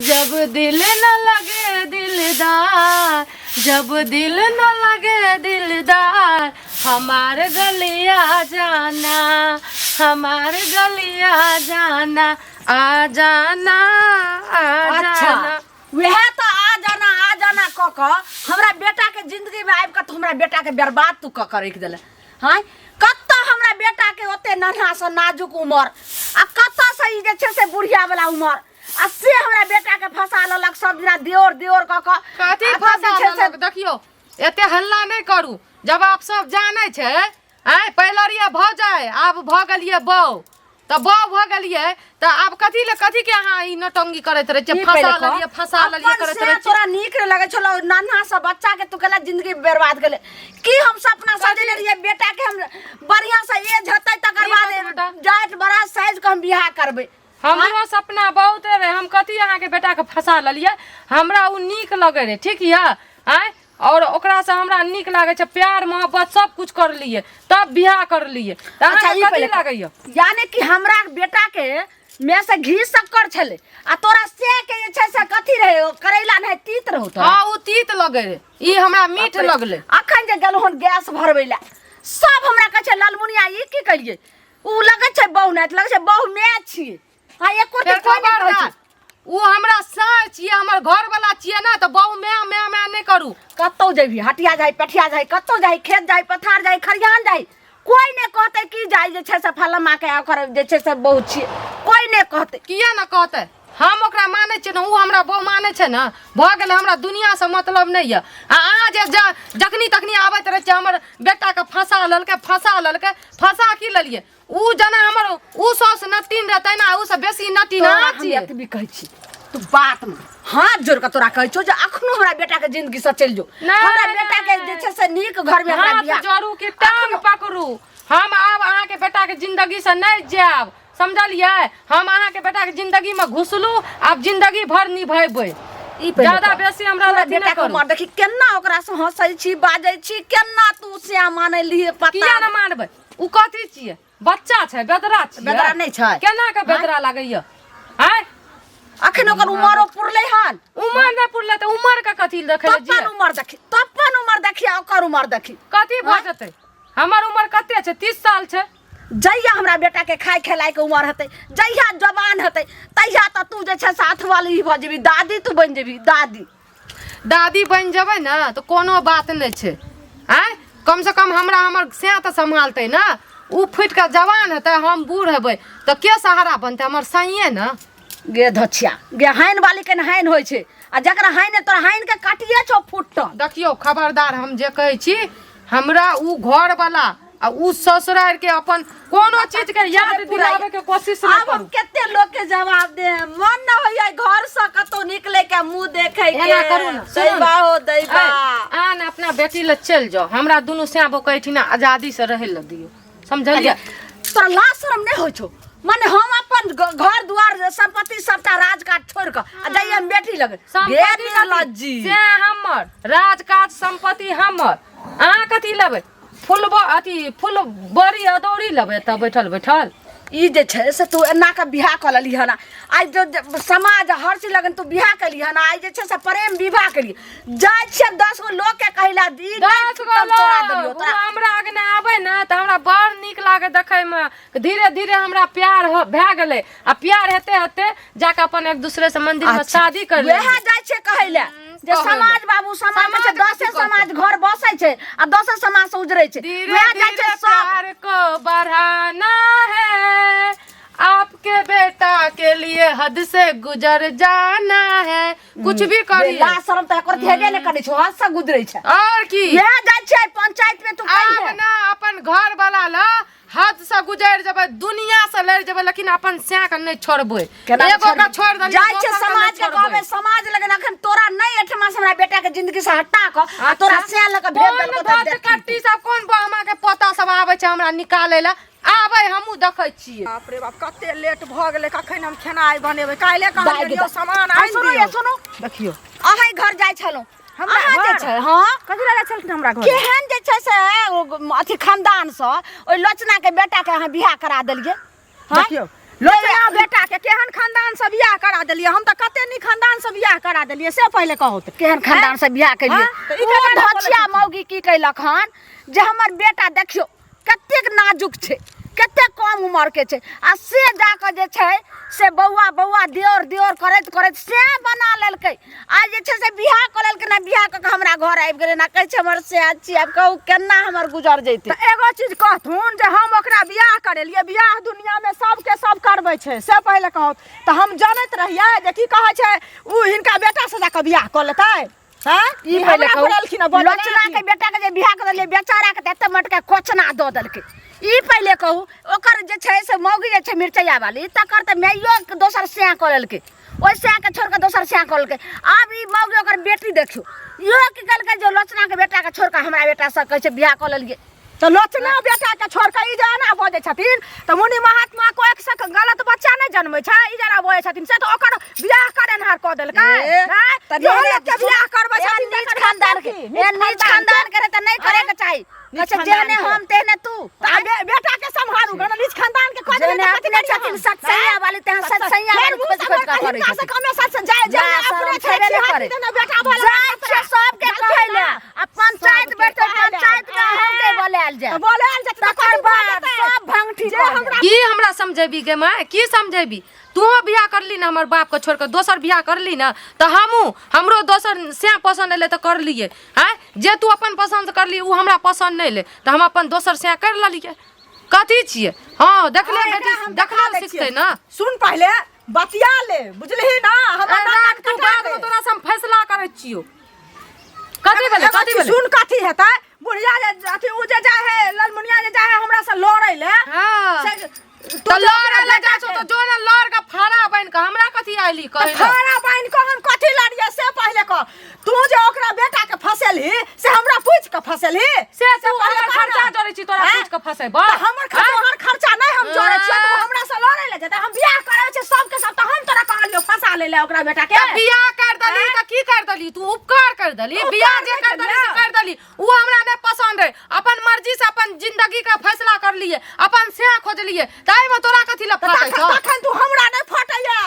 जब दिल न लगे दिलदार, जब दिल न लगे दिलदार, हमार गलिया जाना, हमार गलिया जाना, आ जाना, आ जाना। वएह तऽ आ जाना आ जाना कऽ कऽ हमरा बेटा के जिंदगी में आबि कऽ तऽ हमरा बेटा के बर्बाद तू कऽ कऽ राखि देले। हाँ, कतऽ हमरा बेटा के ओते नन्हा से नाजुक उमर आ कतऽ से ई जे छै से बुढ़िया वाला उमर, आ से हमरा बेटा के फंसा लेलक सब दिना देओर देओर कऽ कऽ। कथी आ तब फंसा जे छै से लेलक? देखियौ, एते हल्ला नहि करू। जब आप सब जानै छै, आँय, पहिले रहियै भौजाइ, आब भऽ गेलियै बौ, तऽ बौ भऽ गेलियै तऽ आब कथी लए कथी के अहाँ ई नौटंकी करैत रहै छियै? की फंसा पहिले कह? लेलियै, फंसा लेलियै अपन करैत से रहै छियै। तोरा नीक नहि लगै छलौ, नन्हा सँ बच्चा के तू केला जिंदगी बर्बाद केले। की हम सपना सजेने रहियै बेटा के हम बढ़िया से एज हेतै तकर की बाद बात बेटा? जाइत बड़ा साइज के हम बियाह करबै। हमरो सपना बहुत रहे, हम कथी अहाँके बेटाके फंसा लेलियै? हमरा ओ नीक लगै रहै, ठीक यऽ? आँय, और ओकरासँ हमरा नीक लागै छै, प्यार मोहब्बत सब कुछ करलियै तब बियाह करलियै। तऽ अच्छा, अहाँके ई कथी पहिले कह। लागैया? यानी कि हमरा बेटा के में से घी शक्कर छलै आ तोरा से के जे छै से कथी रहै? ओ करैला नहि तीत रहौ तोरा? हँ, ओ तीत लगै रहै, ई हमरा मीठ बाप रे। लगलै। अखन जे गेलहुँ हन गैस भरबै लए, सब हमरा कहै छै ललमुनिया ई की करियै? उ लगै छै बहु नहि, लगै छै बहु my छियै। हाँ, एको फेर दिन कोइ नहि कहै खबरदार, छै। उ हमरा साँय छियै, हमर घरवला छियै ने, तऽ बहु my my my नहि करू। कतौ जेबही, हटिया जाही, पेठिया जाही, कतौ जाही, खेत जाही, पथार जाही, खरिहान जाही, कोइ नहि कहतै कि जाही जे छै से फलामा के ओकर जे छै से बहु छियै, कोइ नहि कहतै। किया ने कहतै? हम ओकरा मानै छियै ने, उ हमरा बहु मानै छै ने, भऽ गेलै। हमरा दुनियासँ मतलब नहि यऽ। आ अहाँ जे जखनी तखनी आबैत रहै छियै, हमर बेटाके फंसा लेलकै, फंसा लेलकै, फंसा की लेलियै? उ जेना हमर उ सौस नटीन रहै तहिना उ सँ बेसी नटीन तोरा अहाँ हम छियै। एतबी कहै छी, तू बात मान, हाथ जोड़ कऽ तोरा कहै छियौ जे अखनो हमरा बेटा के जिंदगी से चलि जो। नहि, हमरा बेटा के नहि। जे छै से नीक घर में हमरा हाथ बियाह। जोड़ू कि टांग पकड़ू, हम आब अहाँके बेटाके जिंदगी से नहि जायब, समझलियै? हम अहाँके बेटाके जिंदगी में घुसलू, आब जिंदगी भर निभेबै। ई पहिले ज्यादा कह। बेसी हमरा तोरा अथी नहि बेटा के करू। उमर देखी केना ओकरा से हंसै छी बाजै छी, केना तू से मानलिही पता किया नहि। ने मानबै? उ कथी छियै? बच्चा छै, बेदरा छियै। बेदरा नहि छै। केना के बेदरा लागैया? आँय, अखन ओकर उमरो पुरलै हन। उमर नहि पुरलै तऽ उमर के कथी देखै लए तप्पन जियै? उमर देखी, तप्पन उमर देखी आ ओकर उमर देखी। कथी भऽ जेतै? हमर उमर कते छै? 30 साल छै। जहिया हमरा बेटा के खाय खेलाय के उमर हेतै, जहिया जवान हेतै, तहिया तऽ तू जे छै साथ वाली भऽ जेबही, दादी तू बनि जेबही। दादी दादी बनि जेबै ने तऽ कोनो बात नहि छै। आँय, कम से कम हमरा हमर सैं तऽ सम्हालतै ने। उ फुटि कऽ जवान हेतै, हम बूढ़ हेबै तऽ के सहारा बनतै? हमर सैंये ने। गे धछिया गे, हाइन वाली के हाइन होइ छै आ जकरा हाइन तोरा हाइन के काटिए छौ फुटल। देखियौ खबरदार, हम जे कहै छी, हमरा उ घरवला आ उ ससुरारि के अपन कोनो चीज के याद दिलाबे के कोशिश नहि आब हम करू। कते लोग के जवाब दे, मन न होइया घर से कतौ निकले के, मुंह देखे के। एना करू ने, सुनू ने। दैबा हो दैबा। ऐ, अहाँ ने अपना बेटी लए चलि जाउ, हमरा दुनू सैं बौह के एहिठिना आजादी से रहै लए दियौ, समझलियै? तोरा लाज शरम नहि होइ छौ? माने हम अपन घर दुआर संपत्ति सबटा राजकाज छोड़ि कऽ आ जाइए हम बेटी लग। संपत्ति गे कथी? निर्लज्जी। से हमर राजकाज संपत्ति हमर, अहाँ कथी लेबै? फूल अथी फूल बड़ी अदौरी लेबै एतऽ बैठल बैठल? ई जे छै से तू एना कऽ बियाह कऽ लेली हन, आइ जो समाज हर चीज लगन तू बियाह केली हन, आइ जे छै से प्रेम विवाह केली, जाइ छियै 10 गो लोग के कहै ला, ई नहि 10 गो तब तोरा लोग, देलियौ, ओ तोरा। हमरा अगने आबै ने तऽ हमरा बड़ नीक लागै देखैमे। धीरे धीरे हमरा प्यार भए गेलै आ प्यार हेते हेते जाके अपन एक दूसरे से मंदिर में अच्छा, शादी कर वएह लेलियै। जाइ छियै कहै लए जे कहै लए। समाज बाबू, समाज कहै छै, समाज कथी दसे कहतै? समाज घर बसै छै आ दसे समाज से उजरै छै। धीरे वएह जाइ छै धीरे सब। प्यार को बढ़ाना है, आपके बेटा के लिए हद से गुजर जाना है, कुछ भी करिए। लाज शरम तऽ एकर हेबे नहि करै छै, हद से गुजरै छै। और की वएह जाइ छै पंचायत में तू आब कहिए। ना अपन घर वाला ला हद से गुजर जेबै, दुनिया से लड़ जेबै, लेकिन अपन सैं के नहि छोड़बै। केना एगो के छोड़बै? छोड़ देलियै, जाइ छै दोसर के समाज नहि के कहबै, छोड़बै। समाज लगन अखन तोरा नहि एठमा से हमरा बेटा के जिंदगी से हटा कऽ आ तोरा सैं लऽ कऽ भेज कोन देलकौ तऽ बात देखी। कट्टी सब, कोन बहमा के पोता सब आबै छै हमरा निकालै लए? आबै, हमहूँ देखै छियै। बाप रे बाप, कते लेट भऽ गेलै। कखन हम खेनाइ बनेबै? काल्हि दाइ कहलियै गे यौ दाइ। सामान आ आनि सुनू दियौ। ये, सुनू। देखियौ। अहाँ घर जाइ छलहुँ। हमरा अहाँ जे घर? छै, हँ। कथी लए जाइ छलखिन हमरा घर? केहन जे छै से ओ अथी खानदान सँ ओहि लोचना के बेटा के अहाँ बियाह करा देलियै? हँ? देखियौ, लोचना बेटा के केहन खानदान से बियाह करा देलियै हम तऽ कते नीक खानदान से बियाह करा देलियै से पहिले कहू तऽ केहन खानदान से बियाह केलियै हाँ, तऽ ई ओ केना बोलै धचिया छथिन? मौगी की कैलक हन जे हमर बेटा देखियौ कतेक नाजुक छै कतेक कम उमर के छै आ से जाकऽ जे छै से बौआ बौआ दियोर दियोर करैत करैत से बना लेलकै आ जे छै से बियाह कऽ लेलकै ना बियाह कऽ के हमरा घर आबि गेलै ना कहै छै हमर से छी आब कहू केना हमर गुजर जैतै तऽ एगो चीज कहथुन जे हम ओकरा बियाह करेलियै बियाह दुनियामे सबके सब करबै छै से पहिले कहू तऽ हम जनैत रहियै जे की कहै छै ओ हिनका बेटासँ जाकऽ बियाह कऽ लेतै हँ ई पहिले हमरा कहू पर एलखिन हँ बजै लोचना के बेटा के जे बियाह कऽ देलियै बेचारा के तऽ एते मोटका कोचना दऽ देलकै ई पहिले कहू ओकर जे छै से मौगी जे छै मिरचैया वाली तकर तऽ माइयो के दोसर सैं कऽ लेलकै ओहि सैं के छोड़ि कऽ दोसर सैं कऽ लेलकै आब ई मौगी ओकर बेटी देखियौ इहो की केलकै जे लोचना के बेटा के छोड़ि कऽ हमरा बेटा से कहै छै बियाह कऽ लेलियै तऽ लोचना बेटा के छोड़ कऽ ई जे एना बजै छथिन तऽ मुनि महात्मा को एक से गलत बच्चा नहि जन्मै छै ई जेना बजै छथिन से तऽ ओकर बियाह करेनहार कऽ देलकै ए, आँय? तऽ इहो नीच- लोकके बियाह करबै ए, छथिन नीच तकर खानदान के की? ए, नीच खानदान के रहे तऽ नहि करे के चाही नीच अच्छा जेहने खानदान के। हम तेहने तू तऽ आ बेटा के सम्हारू गन नीच खानदान के कऽ देबै जेहने तऽ कथी अपने करियै छथिन हम? सत्सैया वाली तेहन आँय? सत्सैया फेर वाली मुँह खोजि खोजि से कऽ करै हिनका से छथिन कमे सच से जाय ना, जाय शरम अपने छेबे नहि छै करे। देने बेटा भऽ जाइ छियै सबके कहै लए आ पंचायत सबके बैठतै कहै लए। पंचायत मे अहूँके बोलायल जाय तऽ बोलायल जेतै तऽ तकर कथी भऽ बाद जेतै? सब भंगठी जे कऽ हमरा की हमरा समझेबी गे माय की समझेबी तूहो बियाह करली ने हमर बापके छोड़ि कऽ दोसर बियाह करली ने तऽ हमहूँ हमरो दोसर सएह पसन्द एलै तऽ करलियै आँय जे तू अपन पसन्द करली ओ हमरा पसन्द नहि एलै तऽ हम अपन दोसर सएह करि लेलियै कथी छियै हँ देखले हँ, एकरा बेटी हम देखले देखा दै सिखतै छियै। ने सुन पहिले बतिया ले बुझलिही ना हमरा ए, नाक राख तू कटा बाद दे। में तोरा से हम फैसला करै छियौ कथी भेलै एगो कथी चीज भेलै सुन कथी हेतै बुढ़िया जे अथी उ जे जाइ है ललमुनिया जे जाइ है हमरा से लड़ै ले हँ से तू तऽ जे लड़े ओकरा लए बेटा जाइ छौ के- तऽ जो ने लड़ के फाड़ा बनि कऽ हमरा कथी आइली तऽ कहै लए खाना बान्हि कऽ हम कथी लड़ियै से पहिले कह तू जे ओकरा बेटा के फसेलही से हमरा पूछि कऽ फसेलही से तू पहिले हमर कह ना। खर्चा जोड़ै छी तोरा हैं? पूछि कऽ फसेबौ तऽ हमर खर्चा तोहर खर्चा नहि हम जोड़ै छियै तू हमरा से लड़ै लए जेतै हम बियाह करै छै सबके सब तऽ हम तोरा कहलियौ फंसा लै लए ओकरा बेटा के तऽ बियाह कर देली तऽ की कर देली तू उपकार कर देली उपकार बियाह जे नहि कर देली से केलियै। कर देली ओ हमरा नहि पसंद रहे अपन मर्जी से अपन जिंदगी के फैसला कर लिए अपन से खोजलिए ताहि में तोरा कथी लए तऽ फटै तखन छौ तखन तू हमरा नहि फटैया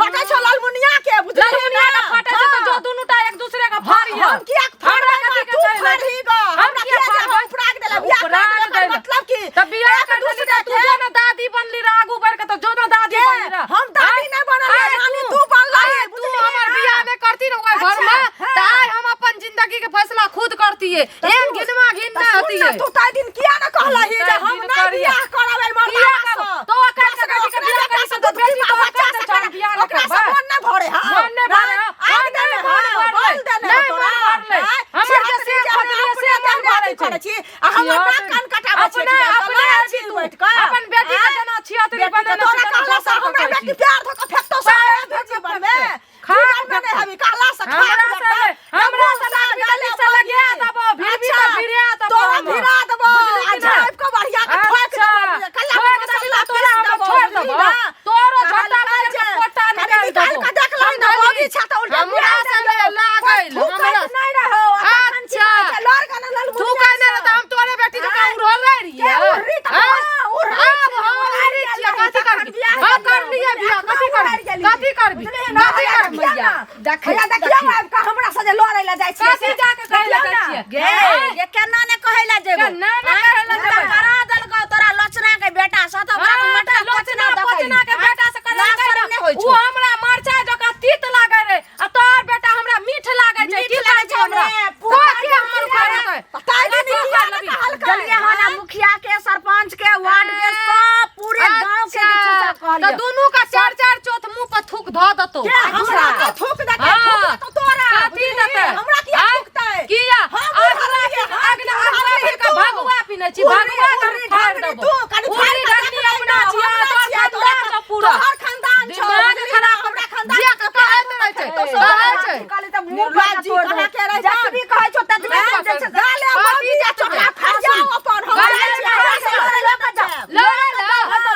फटै छौ ललमुनिया के बुझलिही ललमुनिया के ना? फटै छै तऽ हाँ। जो दुनू टा एक दूसरे के फाड़िए हम किया हमरा फाड़बै कथी के तू छै फाड़ही ग हम हमरा किया किया जे फाड़बै? हम उपराग देला बियाह कर उपराग देला देला। मतलब की तऽ बियाह एक कर देली दूसरे तऽ तू के जो ने दादी बनली रह आगू बढ़ के तऽ जो ने दादी के? बनली रह हम दादी नहि बनल रहियै, आय नानी तू बनल रही, आय तू बुझलिही हमर ना? बियाह नहि करती ने ओहि घर में अच्छा, तऽ हाँ। आइ हम अपन जिंदगी के फैसला खुद करतियै तऽ एहन तू- घिनमा घिन तऽ नहि सुन ने, हतियै तू ताहि दिन किया ने कहलही जे ताहि हम दिन नहि करियै। बियाह करब एहि किया मर्दाना करब? सँ। तो ओकर दोसर बेटी के ओकरे बियाह बेटा करी सँ तऽ दूध बेटी पीबा, तोहर बच्चा कर सँ देतौ, कर, बियाह नहि ओकरा सँ करबै। मन नहि भरे हौ। मन नहि भरे हौ। आगि मन देने नहि मन हौ, भरलै। बल देने हौ नहि तोरा। मन भरलै। आँय? हमर जे छिहत्तरी से जे हमरा खोजलियै से अपने मन देहमे भरै अथी छै। करै छी, आ हमर नाक कान कटाबै छी, अपने तऽ अपने लड़ै छी छी तू तू बैठ कऽ। अपन बेटी के आँय? जेना छिहत्तरी बेटी के बनेने तोरा छी तेना कहला सँ दोसर के हमरा करै बेटी छी। प्यार धऽ कऽ फेकतौ सारा जीवनमे। खाक जीवनमे नहि फेकतौ। हेबी, कहला सँ खाक हमरा से फेकतौ। नहि, हमरा से लागबी तऽ नीक से लगिया देबौ, भिड़बी तऽ भिड़िया देबौ तोरा हम। भिड़ा देबौ, बुझली आ कि नहि? झाँपि कऽ बढ़िया के ठोकि अच्छा, देबौ, कल्ला ठोकि पर देबी मसाला तऽ तोरा पीस हम देबौ, छोड़ि बुझली देबौ। ना? तोरो झट्टा कहलकै पकड़ि जे कऽ पोटा कनि निकालि निकालि देबौ। कऽ देख लही ने, समझली? बगी छह तऽ उल्टे हमरा बियाह से देलियौ। लागल, कोइ हमरा थूकैत नहि रहौ, आ तखन की अच्छा। कहै छै, लड़ कऽ ने ललमुनिया थूकै नहि रहै सँ। तऽ हम तोरे बेटी जकाँ आँय? उड़ल रहि रहियै। के उड़री तऽ आँय? कहाँ उड़री आब छी, हम उड़ारि उड़री गेल छियै, रही, कथी तखन करबी? बियाह हम केलियौ, करलियै बियाह, एखनो कथी उड़ारि करबी? गेली। कथी करबी? बुझलिही ने? कथी हैया करबी? देखियौ ने, देखी, हैया देखियौ देखी। आबि कऽ हमरा से जे लड़ै लए जाइ छियै कथी से। जाके कहै लए देखियौ जाइ ने। छियै? गे आँय? ये केना ने कहै लए जेबो केना ने कहै लए जेबै? करा देलकौ तोरा लोचना के बेटा सँ तऽ ओकरा हाँ, मटका तऽ लोचना कोचना पोचना के बेटा से लाज करेलकै शरम ने नहि होइ उ छौ। हमरा मरचाइ जकाँ तीत लागै रहै आ तोहर बेटा हमरा मीठ लागै छै मीठ की लागै कहै छै छौ हमरा ने, तो पूरा के हमर उखाड़तै ताहि दिन कथी किया ने उखाड़लही? कहलकै? गेलियै हन आ मुखिया के सरपंच के वार्ड के सब पूरे गांव के जे छै से तऽ कहलियै दुनू का चार चार चौथ मुंह पर थूक धऽ देतौ के हमरा के थूक देतै, थूक हाँ। देतौ तोरा। कथी बुझलिही? देतै? हमरा किया आँय? थूकतै? किया? हम अगला उड़लियै, हम अगला उड़लियै अगला भरि तू। कऽ भगुआ पीने छी उड़री, भगुआ के उड़री, हम फाड़ि ढंगरी देबौ तू, कनि उड़री फाड़ि कऽ ढंगरी देख लही अपना ने, छियै हमरा तोहर छियै, खानदान छौ पूरा तोहर खानदान छौ, दिमाग बुझलिही खराब ने? हमरा खानदान जिया के कहैत रहै छै तो सब कहै छै कहली तऽ मुँह निर्लज्ज पर तोड़ कहाँ के रहै जतबी कहै छौ ततबी हैं? जे छै से- गाले कथी मौगी जे चोकरा फाड़ि जाओ अपन, हम गाले जाइ छियै, हमरा से लड़ै लए कऽ जायब। लड़ै लए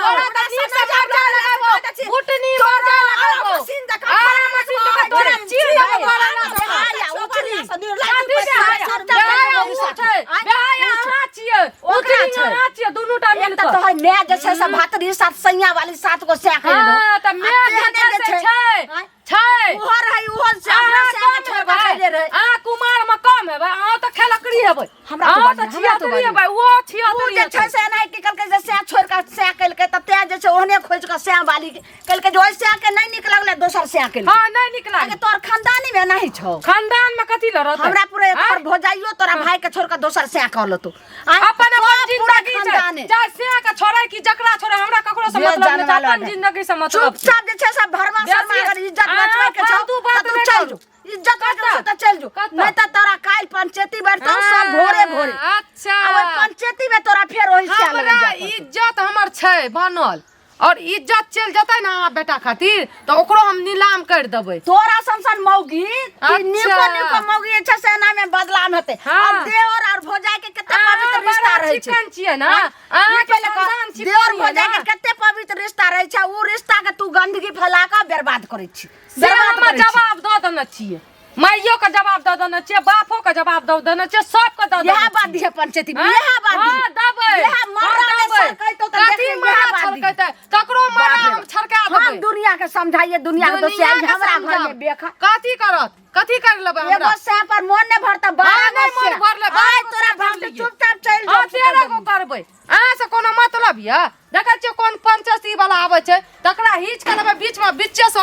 तोरा तऽ नीक से मरचा लगेबौ घुटनी मरचा लगेबौ आरा मशीन जकाँ तोरा चीर देबौ तोरा ना आया, उठली। कथी के हाया? बेहाया उ छै, बेहाया अहाँ छियै। उठली केकरा छै? अहाँ छियै दुनू टा एक मिल तऽ कऽ तोहर माय जे छै से भातरी सात सैया वाली सात गो सैया कहि दो हाँ, तऽ माय जे छै से छै आँय? छै उहो रहै उहो से अपना अहाँ सैया के कम छोड़ कऽ हेबै खैले रहै अहाँ कुमार मे कम हेबै अहाँ तऽ खेलकरी हेबै हमरा तो अहाँ बाजू, तऽ हमरा तो छिहत्तरी बाजू। हेबै ओहो उ छिहत्तरी जे छै से एनाहि की केलकै जे सैया छोड़ि कऽ सैया केलकै तऽ तें जे छै ओहने खोजि कऽ सैया वाली केलकै जे ओहि सैया के नहि नीक लगलै दोसर सैया केलकै हाँ नहि नीक आगे लागल तोहर खानदानी मे एनाही छौ खानदान मे कथी लए रहतै हमरा पूरे आँय? तोहर भौजाइयो तोरा भाई के छोड़ के दोसर सैया कह लेतो आँय? अपन अपन सब पूरा जिंदगी छै खानदाने। चाहे से के छोड़े कि जकरा छोड़े हमरा ककरो से जे मतलब नहीं छै जानवाला अपन है। जिंदगी से मतलब छै। चुपचाप जे छै से भरमा शर्मा बेसी- अगर इज्जत अहाँ बचबै के छौ फालतू बात तऽ तू नहि चल करू। जो इज्जत बचबै कतऽ? छौ तऽ चल जो कतऽ? नहीं तऽ तोरा काल्हि पंचायती बैठतौ सब भोरे भोरे अच्छा आ ओहि पंचायती में तोरा फेर ओहि से हमरा इज्जत हमर छै बनल और इज्जत चलि जेतै ने अहाँ बेटा खातिर तऽ ओकरो हम नीलाम करि देबै तोरा सन सन मौगी कि अच्छा। निको निको मौगी जे छै से एना में बदलाम हेतै हाँ। और देवर और भौजाई के कते अहाँ पवित्र रिश्ता बड़ा रहै छै चिकन छियै ने हाँ? अहाँके ई पहिले कह, खानदान चिकन देवर यऽ भौजाई ने। के कते पवित्र रिश्ता रहै छै उ रिश्ता के तू गंदगी फैला के बर्बाद करै छी से बर्बाद हम करै छी जवाब दऽ देने छियै माइयो के जवाब दऽ देने छियै बापो के जवाब दऽ देने छियै सबके दऽ इएह देने बात छियै दिहे पंचायती में हाँ? इएह बात हाँ, दिहे देबै इएह मर्रा हम ने देबै। सरकैतौ तऽ कथी देख ले, इएह मर्रा बात दिहे। छलकैतै ककरो मर्रा बाप रे हम बाप। छड़का हम देबै दुनिया के समझाइए दुनिया के दोषी दुनिया आई के हमरा घर में समझाउ। बेखा कथी करत कथी कर लेबै एगो हमरा सै पर मोन नहीं भरता बारह हाँ, गो नहीं मोन सै। भरलै, बारह आइ गो तोरा सै भक्त भरलियै। चुपचाप चलि हाँ जाओ 13 गो करबै अहाँ से कोनो मतलब यऽ देखै छियै कोन पंचायती वाला आबै छै तकरा हिच के लेबै बीच में बीचे से।